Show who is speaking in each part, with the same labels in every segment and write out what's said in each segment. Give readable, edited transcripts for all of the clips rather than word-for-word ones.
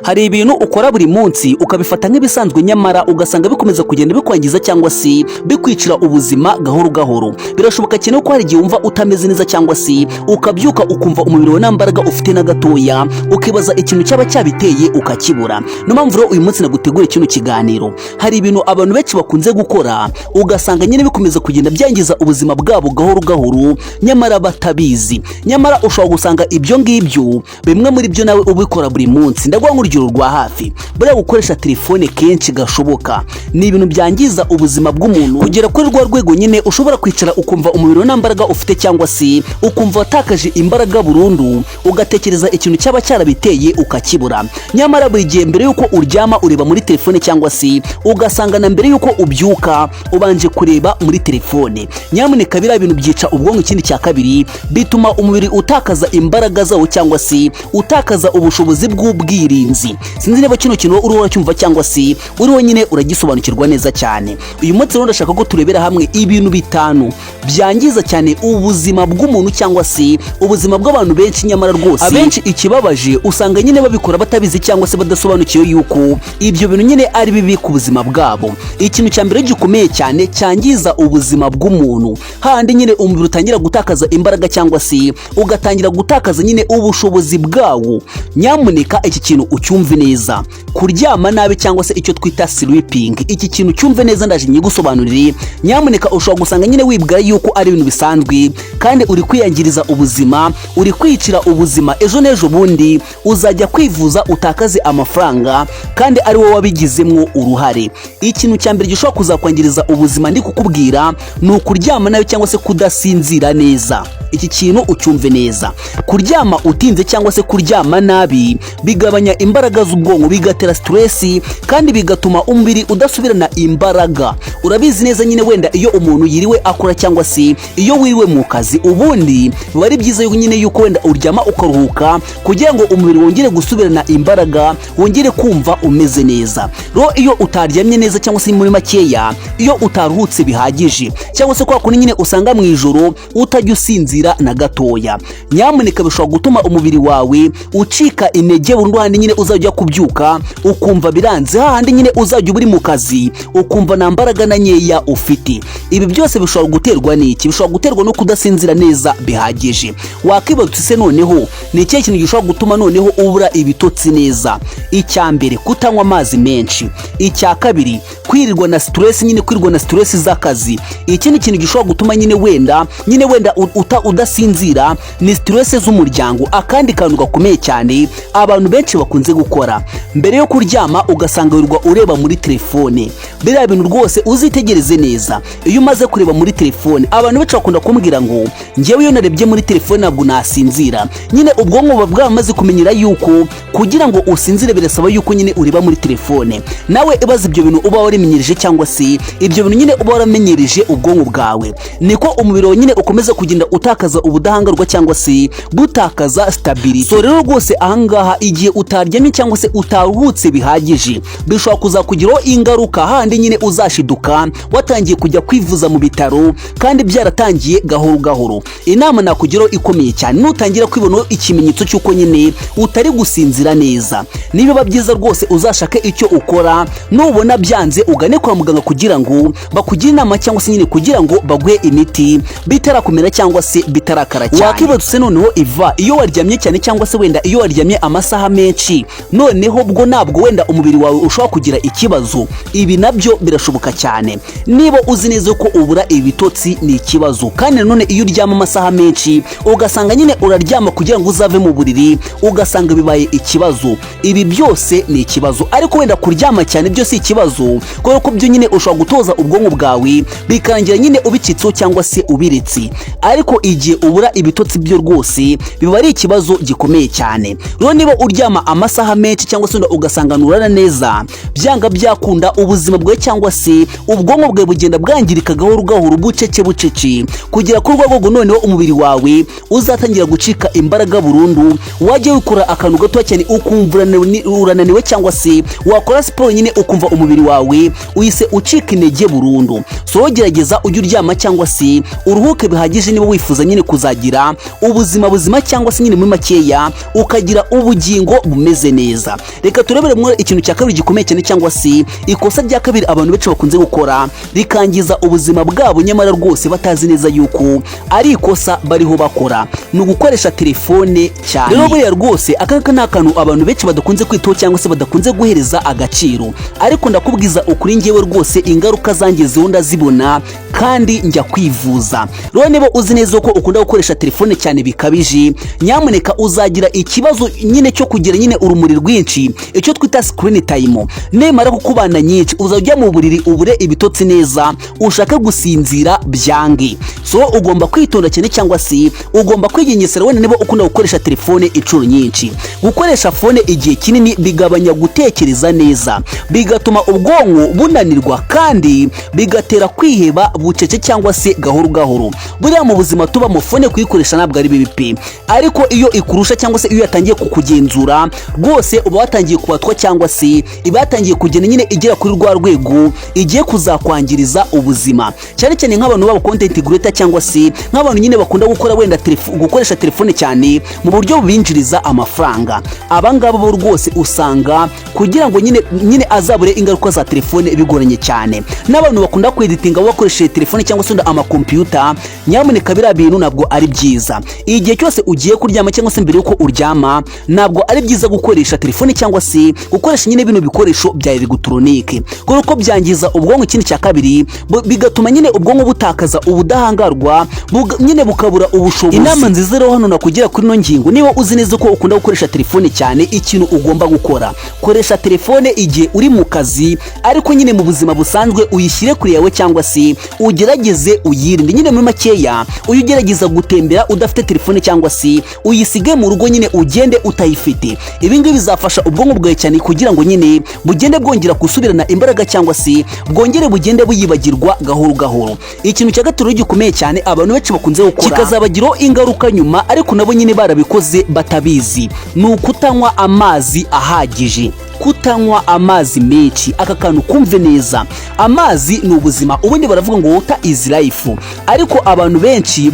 Speaker 1: Hari ibintu ukora buri munsi ukabifata nk'ibisanzwe, nyamara ugasanga bikomeza kugenda bikwangiza cyangwa se bikwicira ubuzima gahoro gahoro. Birashoboka cyane ko hari igihe wumva utameze neza, cyangwa se ukabyuka ukumva umubiri wawe nta mbaraga ufite na gatoya, ukibaza ikintu cyaba cyabiteye ukakibura. Niyo mpamvu rero uyu munsi naguteguriye kino kiganiro. Hari ibintu abantu benshi bakunze gukora, ugasanga nyine bikomeza kugenda byangiza ubuzima bwabo gahoro gahoro, nyamara batabizi. Nyamara ushobora gusanga ibyo ngibyo bimwe muri byo nawe ubikora buri munsi. Ndaguha nk'urugero rwa hafi: buriya gukoresha telefone kenshi gashoboka ni ibintu byangiza ubuzima bw'umuntu kugera kuri rwa rwego nyine ushobora kwicara ukumva umubiri nta mbaraga ufite, cyangwa se ukumva watakaje imbaraga burundu, ugatekereza ikintu cyaba cyarabiteye ukakibura. Nyamara buri gihe mbere y'uko uryama ureba muri telefone, cyangwa se ugasanga na mbere y'uko ubyuka ubanje kureba muri telefone. Nyamuneka, biriya bintu byica ubwonko. Ikindi cya kabiri, bituma umubiri utakaza imbaraga zawo cyangwa se utakaza ubushobozi bw'ubwirinzi. Sinzi niba kino kintu uriho uracyumva cyangwa se uriho nyine uragisobanukirwa neza cyane. Uyu munsi rero ndashaka ko turebera hamwe ibintu bitanu byangiza cyane ubuzima bw'umuntu cyangwa se ubuzima bw'abantu benshi. Nyamara rwose abenshi, ikibabaje, usanga nyine babikora batabizi cyangwa se badasobanukiwe yuko ibyo bintu nyine ari bibi ku buzima bwabo. Ikintu cya mbere gikomeye cyane cyangiza ubuzima bw'umuntu, hahandi nyine umubiri utangira gutakaza imbaraga cyangwa se ugatangira gutakaza nyine ubushobozi bwawo, nyamuneka iki kintu ucyumve neza: kuryama nabi cyangwa se icyo twita sleeping. Iki kintu cyumve neza, ndaje nyigusobanurire. Nyamuneka, ushobora gusanga nyine wibwira yuko ari ibintu bisanzwe, kandi uri kwiyangiriza ubuzima, uri kwicira ubuzima. Ejo n'ejo bundi uzajya kwivuza utakaze amafaranga kandi ari wowe wabigizemo uruhare. Ikintu cya mbere gishobora kuzakwangiriza ubuzima ndi kukubwira ni ukuryama nabi cyangwa se kudasinzira neza. Iki kintu ucyumve neza: kuryama utinze cyangwa se kuryama nabi bigabanya imbaraga z'ubwonko, bigatera stress, kandi bigatuma umubiri udasubirana imbaraga. Urabizi neza nyine, wenda iyo umuntu yiriwe akora cyangwa se iyo wiriwe mu kazi, ubundi biba ari byiza nyine yuko wenda uryama ukaruhuka kugira ngo umubiri wongere gusubirana imbaraga, wongere kumva umeze neza. Rero iyo utaryamye neza, cyangwa se muri makeya iyo utaruhutse bihagije, cyangwa se kwa kundi nyine usanga mu ijoro utajya usinzira na gatoya, nyamuneka bishobora gutuma umubiri wawe ucika intege burundu, handi nyine uzajya kubyuka ukumva biranze, hahandi nyine uzajya uba uri mu kazi ukumva nta mbaraga na nkeya ufite. Ibi byose bishobora guterwa n'iki? Bishobora guterwa no kudasinzira neza bihagije. Wakibaza se noneho ni ikihe kintu gishobora gutuma noneho ubura ibitotsi neza? Icya mbere, kutanywa amazi menshi. Icya kabiri, kwirirwa na stress nyine, kwirirwa na stress z'akazi. Ikindi kintu gishobora gutuma nyine wenda udasinzira ni stress z'umuryango. Akandi kantu gakomeye cyane abantu benshi bakunze gukora: mbere yo kuryama ugasanga wirirwa ureba muri telefone. Biriya bintu rwose uzitegereze neza, iyo umaze kureba muri telefone, abantu benshi bakunda kumbwira ngo: "Njyewe iyo narebye muri telefone ntabwo nasinzira." Nyine ubwonko buba bwamaze kumenyera yuko kugira ngo usinzire birasaba yuko nyine ureba muri telefone. Nawe ibaze ibyo bintu uba warimenyereje, cyangwa se ibyo bintu nyine uba waramenyereje ubwonko bwawe, niko umubiri wawe nyine ukomeza kugenda utakaza ubudahangarwa cyangwa se butakaza stability. So rero rwose ahangaha, igihe utaryamye cyangwa se utaruhutse bihagije, bishobora kuzakugiraho ingaruka, handi nyine uzashiduka watangiye kujya kwivuza mu bitaro kandi byaratangiye gahoro gahoro. Inama nakugiraho ikomeye cyane: nutangira kwibonaho ikimenyetso cy'uko nyine utari gusinzira neza, nibiba byiza rwose uzashake icyo ukora. Nubona byanze, ugane kwa muganga kugira ngo bakugire inama, cyangwa se nyine kugira ngo baguhe imiti bitarakomera cyangwa se bitarakara cyane. Wakibaza noneho iva iyo waryamye cyane, cyangwa se wenda iyo waryamye amasaha menshi, noneho bwo ntabwo wenda umubiri wawe ushobora kugira ikibazo? Ibi nabyo birashoboka cyane. Niba uzi neza ko ubura ibitotsi, ni ikibazo. Kandi nanone iyo uryama amasaha menshi, ugasanga nyine uraryama kugira ngo uzave mu buriri ugasanga bibaye ikibazo, ibi byose ni ikibazo. Ariko wenda kuryama cyane byo si ikibazo, kubera ko byo nyine ushobora gutoza ubwonko bwawe bikarangira nyine ubicitseho cyangwa se ubiretse. Ariko igihe ubura ibitotsi byo rwose biba ari ikibazo gikomeye cyane. Rero niba uryama amasaha menshi cyangwa se wenda ugasanga nturara neza, byanga byakunda ubuzima bwawe cyangwa se ubwonko bwawe bugenda bwangirika gahoro gahoro, bucece bucece, kugera ku rwego noneho umubiri wawe uzatangira gucika imbaraga burundu. Wajya wikora akantu gato cyane ukumva urananiwe, cyangwa se wakora siporo nyine ukumva umubiri wawe nyine uhise ucika intege burundu. So gerageza ujye uryama cyangwa se uruhuke bihagije niba wifuza nyine kuzagira ubuzima buzima, cyangwa se nyine muri makeya ukagira ubugingo bumeze neza. Reka turebere muri ikintu cya kabiri gikomeye cyane, cyangwa se ikosa rya kabiri abantu benshi bakunze gukora rikangiza ubuzima bwabo, nyamara rwose batazi neza yuko ari ikosa bariho bakora, ni ugukoresha telefone cyane. Rero buriya rwose aka ngaka ni akantu abantu benshi badakunze kwitaho cyangwa se badakunze guhereza agaciro, ariko ndakubwiza ukuri, ngewe rwose ingaruka zangezeho ndazibona kandi njya kwivuza. Rero niba uzi neza ko ukunda gukoresha telefone cyane bikabije, nyamuneka uzagira ikibazo nyine cyo kugira nyine urumuri rwinshi, icyo twita screen time. Nimara kukubana nyinshi, uzajya mu buriri ubure ibitotsi neza, ushake gusinzira byange. So ugomba kwitonda cyane cyangwa se ugomba kwigengesera wenda niba ukunda gukoresha telefone inshuro nyinshi. Gukoresha phone igihe kinini bigabanya gutekereza neza, bigatuma ubwonko bunanirwa, kandi bigatera kwiheba bucece cyangwa se gahoro gahoro. Buriya mu buzima tubamo, phone kuyikoresha ntabwo ari bibi pe, ariko iyo ikurusha cyangwa se iyo yatangiye kukugenzura, rwose uba watangiye kubatwa, cyangwa se iba yatangiye kugenda nyine igera kuri rwa rwego igiye kuzakwangiriza ubuzima, cyane cyane nk'abantu baba content creator, cyangwa se nk'abantu nyine bakunda gukora wenda gukoresha telefone cyane mu buryo bubinjiriza amafaranga. Aba ngaba bo rwose usanga kugira ngo nyine azabure ingaruka za telefone bigoranye cyane. N'abantu bakunda kweditinga bakoresheje telefone cyangwa se amakompiyuta, nyamuneka biriya bintu ntabwo ari byiza. Igihe cyose ugiye kuryama cyangwa se mbere yuko uryama, ntabwo ari byiza gukoresha telefone cyangwa se gukoresha nyine bino bikoresho bya elegitoronike, kubera ko byangiza ubwonko. Ikindi cya kabiri, bigatuma nyine ubwonko butakaza ubudahangarwa, nyine bukabura ubushobozi. Inama nziza rero hano nakugira kuri ino ngingo: niba uzi neza ko ukunda gukoresha telefone cyane, ikintu ugomba gukora, koresha telefone igihe uri mu kazi, ariko nyine mu buzima busanzwe uyishyire kure yawe cyangwa se ugerageze uyirinde. Nyine muri makeya ujye ugerageza gutembera udafite telefone, cyangwa se uyisige mu rugo, nyine ugende utayifite. Ibi ngibi bizafasha ubwonko bwawe cyane kugira ngo nyine bugende bwongera gusubirana imbaraga, cyangwa se bwongere bugende buyibagirwa gahoro gahoro. Ikintu cya gatatu rero gikomeye cyane abantu benshi bakunze gukora kikazabagiraho ingaruka nyuma, ariko nabo nyine barabikoze batabizi, ni ukutanywa amazi ahagije, kutanywa amazi menshi. Aka kantu kumve neza, amazi ni ubuzima. Ubundi baravuga ngo "Water is life", ariko abantu benshi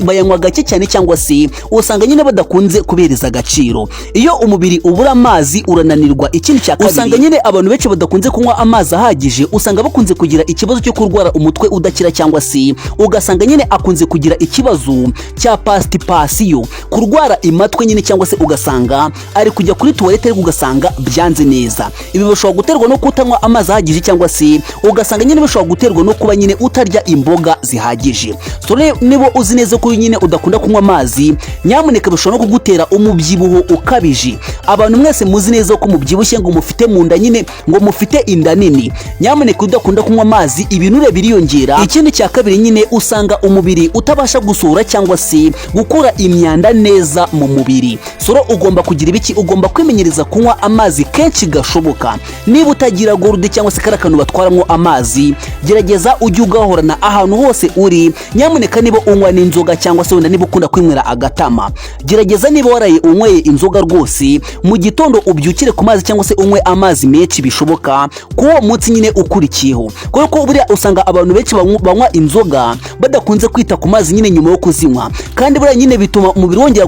Speaker 1: bayanywa gake cyane, cyangwa se usanga nyine badakunze kubereza agaciro. Iyo umubiri ubura amazi urananirwa. Ikindi cya kabiri, usanga nyine abantu benshi badakunze kunywa amazi ahagije, usanga bakunze kugira ikibazo cyo kurwara umutwe udakira, cyangwa se ugasanga nyine akunze kugira ikibazo cya constipation, kurwara imatwe nyine, cyangwa se ugasanga ari kujya kuri toilette ariko ugasanga byanze neza. Ibi bishobora guterwa no kutanywa amazi ahagije, cyangwa se ugasanga nyine bishobora guterwa no kuba nyine utarya imboga zihagije. So niba uzi neza ko nyine udakunda kunywa amazi, nyamuneka bishobora no kugutera umubyibuho ukabije. Abantu mwese muzi neza ko mubyibushye, ngo mufite mu nda nyine, ngo mufite inda nini, nyamuneka udakunda kunywa amazi ibinure biriyongera. Ikindi cya kabiri, nyine usanga umubiri utabasha gusohora cyangwa se gukura imyanda neza mu mubiri. So ugomba kugira ibiki? Ugomba kwimenyereza kunywa amazi kenshi gashoboka. Niba utagira gourde cyangwa se kariya kantu batwaramo amazi, gerageza ujye ugahorana ahantu hose uri. Nyamuneka niba unywa n'inzoga, cyangwa se wenda niba ukunda kwinywera agatama, gerageza niba waraye unyweye inzoga, rwose mu gitondo ubyukire ku mazi, cyangwa se unywe amazi menshi bishoboka ku uwo munsi nyine ukurikiyeho, kubera ko buriya usanga abantu benshi banywa inzoga badakunze kwita ku mazi nyine nyuma yo kuzinywa, kandi buriya nyine bituma umubiri wongera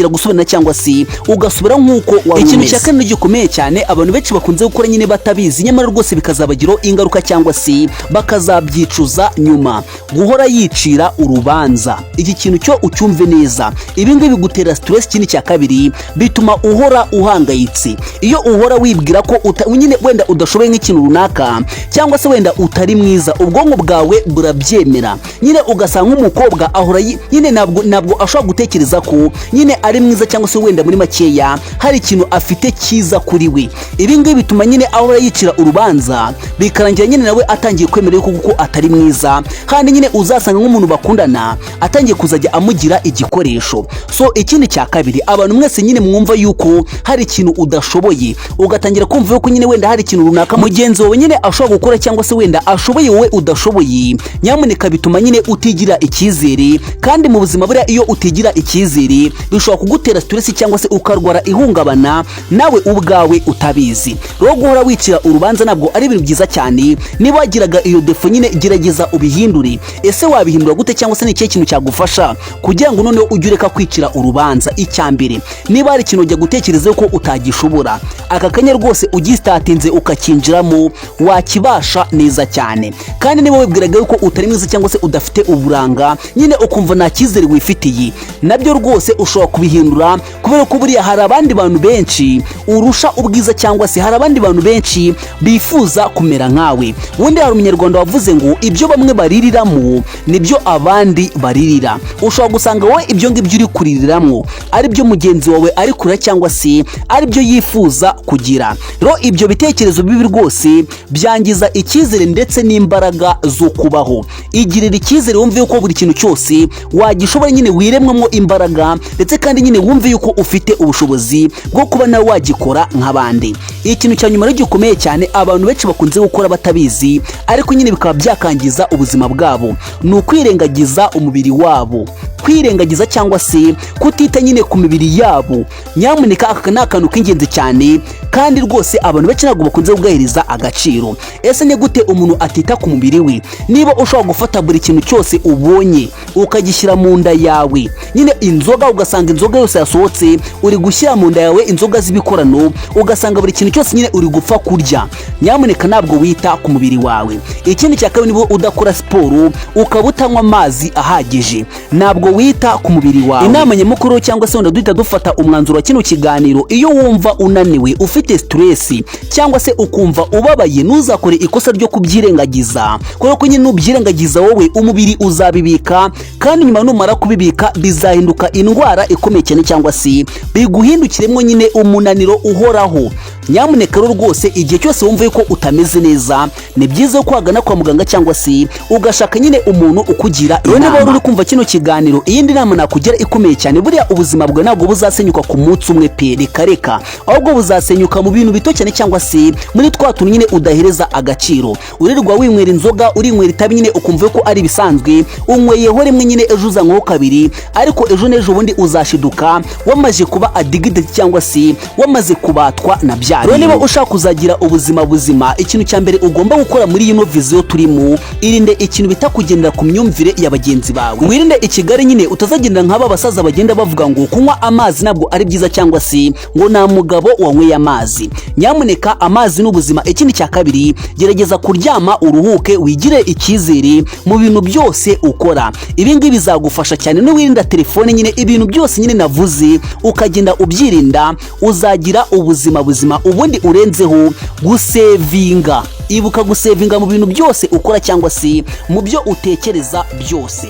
Speaker 1: gusubirana cyangwa se ugasubira nk'uko wari. Ikintu cya kane gikomeye cyane abantu benshi bakunze gukora nyine batabizi, nyamara rwose bikazabagiraho ingaruka cyangwa se bakazabyicuza nyuma, guhora yicira urubanza. Iki kintu cyo ucyumve neza, ibi ngibi bigutera stress. Ikindi cya kabiri, bituma uhora uhangayitse. Iyo uhora wibwira ko nyine wenda udashoboye nk'ikintu runaka, cyangwa se wenda utari mwiza, ubwonko bwawe burabyemera nyine, ugasanga nk'umukobwa ahora nyine ntabwo ashobora gutekereza ko nyine ari mwiza, cyangwa se wenda muri makeya hari ikintu afite cyiza kuri we. Ibi ngibi bituma nyine ahora yicira urubanza, bikarangira nyine nawe atangiye kwemera yuko kuko atari mwiza, kandi nyine uzasanga nk'umuntu bakundana atangiye kuzajya amugira igikoresho. So ikindi cya kabiri, abantu mwese nyine mwumva yuko hari ikintu udashoboye, ugatangira kumva yuko nyine wenda hari ikintu runaka mugenzi wawe nyine ashobora gukora, cyangwa se wenda ashoboye wowe udashoboye, nyamuneka bituma nyine utigira icyizere. Kandi mu buzima buriya iyo utigira icyizere bishobora kugutera stress, cyangwa se ukarwara ihungabana nawe ubwawe. ubwawe utabizi. Rero guhora wicira urubanza ntabwo ari ibintu byiza cyane. Niba wagiraga iyo défaut nyine, gerageza ubihindure. Ese wabihindura gute, cyangwa se ni ikihe kintu cyagufasha kugira ngo noneho ujye ureka kwicira urubanza? Icya mbere, niba hari ikintu ujya gutekereza ko utagishobora, aka kanya rwose ugistartinze ukakinjiramo, wakibasha neza cyane. Kandi niba wibwiraga yuko utari mwiza cyangwa se udafite uburanga nyine, ukumva nta cyizere wifitiye, nabyo rwose ushobora kubihindura, kubera ko buriya hari abandi bantu benshi urusha ubwiza, cyangwa se hari abandi bantu benshi bifuza kumera nkawe. Ubundi hari Umunyarwanda wavuze ngo ibyo bamwe baririramo nibyo abandi baririra. Ushobora gusanga wowe ibyo ngibyo uri kuririramo ari byo mugenzi wawe ari kurira, cyangwa se ari byo yifuza kugira. Rero ibyo bitekerezo bibi rwose byangiza icyizere ndetse n'imbaraga zo kubaho. Igirira icyizere, wumve yuko buri kintu cyose wagishobora nyine, wiremwamo imbaraga, ndetse kandi nyine wumve yuko ufite ubushobozi bwo kuba nawe wagikora nk'abandi. Ikintu cya nyuma rero gikomeye cyane abantu benshi bakunze gukora batabizi, ariko nyine bikaba byakangiza ubuzima bwabo, ni ukwirengagiza umubiri wabo, kwirengagiza cyangwa se kutita nyine ku mibiri yabo. Nyamuneka, aka ni akantu k'ingenzi cyane, kandi rwose abantu benshi ntabwo bakunze kugahereza agaciro. Ese ni gute umuntu atita ku mubiri we? Niba ushobora gufata buri kintu cyose ubonye ukagishyira mu nda yawe nyine, inzoga, ugasanga inzoga yose yasohotse uri gushyira mu nda yawe, inzoga z'ibikorano, ugasanga buri kintu cyose nyine uri gupfa kurya, nyamuneka ntabwo wita ku mubiri wawe. Ikindi cya kabiri, niba udakora siporo, ukaba utanywa amazi ahagije, ntabwo wita ku mubiri wawe. Inama nyamukuru, cyangwa se wenda duhita dufata umwanzuro wa kino kiganiro: iyo wumva unaniwe, ufite stress, cyangwa se ukumva ubabaye, ntuzakore ikosa ryo kubyirengagiza, kubera ko nyine nubyirengagiza wowe umubiri uzabibika, kandi nyuma numara kubibika bizahinduka indwara ikomeye cyane, cyangwa se biguhindukiremo nyine umunaniro uhoraho. Nyamuneka rero rwose, igihe cyose wumva yuko utameze neza, ni byiza ko wagana kwa muganga, cyangwa se ugashaka nyine umuntu ukugira inama. Niba wari uri kumva kino kiganiro, iyindi nama nakugira ikomeye cyane: buriya ubuzima bwawe ntabwo buzasenyuka ku munsi umwe pe, reka reka, ahubwo buzasenyuka mu bintu bito cyane, cyangwa se muri twa tuntu nyine udahereza agaciro. Urirwa winywera inzoga, urinywera itabi nyine, ukumva ko ari ibisanzwe. Unyweyeho rimwe nyine, ejo uzanywaho kabiri, ariko ejo n'ejo bundi uzashiduka wamaze kuba addicted, cyangwa se wamaze kubatwa na bya bintu. Niba ushaka kuzagira ubuzima buzima, ikintu cya mbere ugomba gukora muri ino vision turimo, irinde ikintu bita kugendera ku myumvire ya bagenzi bawe. Wirinde ikigare nyine, utazagendera nk'aba basaza bagenda bavuga ngo kunywa amazi ntabwo ari byiza, cyangwa se ngo nta mugabo wanyweye amazi. Nyamuneka, amazi ni ubuzima. Ikindi cya kabiri, gerageza kuryama uruhuke, wigire icyizere mu bintu byose ukora. Ibi ngibi bizagufasha cyane. Niwirinda telefone nyine, ibintu byose nyine navuze ukagenda ubyirinda, uzagira ubuzima buzima. Ubundi urenzeho gusavinga. Ibuka gusavinga mu bintu byose ukora, cyangwa se mu byo utekereza byose.